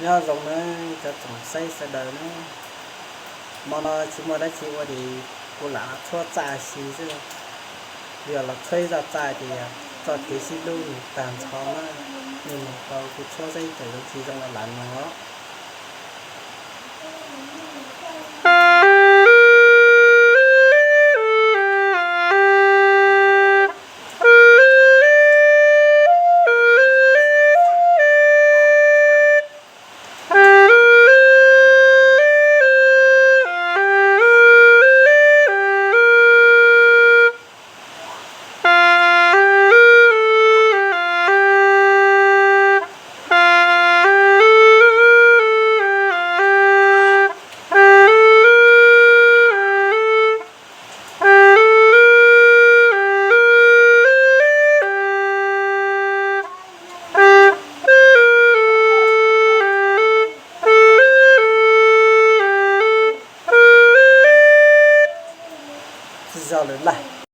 Nyob zoo nawb cov tsoom saib sawv daws nawb. Hmo no tsis muaj dab tsi ua ces kuv lam los tshuab txaj xwb. Yog los tshuab ib zaj txaj ces txoj kev sib hlub nws tag nrho na. Nej mloog tau kuv tshuab saib tawm zoo tsis zoo los lam mloog os. Tsis zoo lawm laj.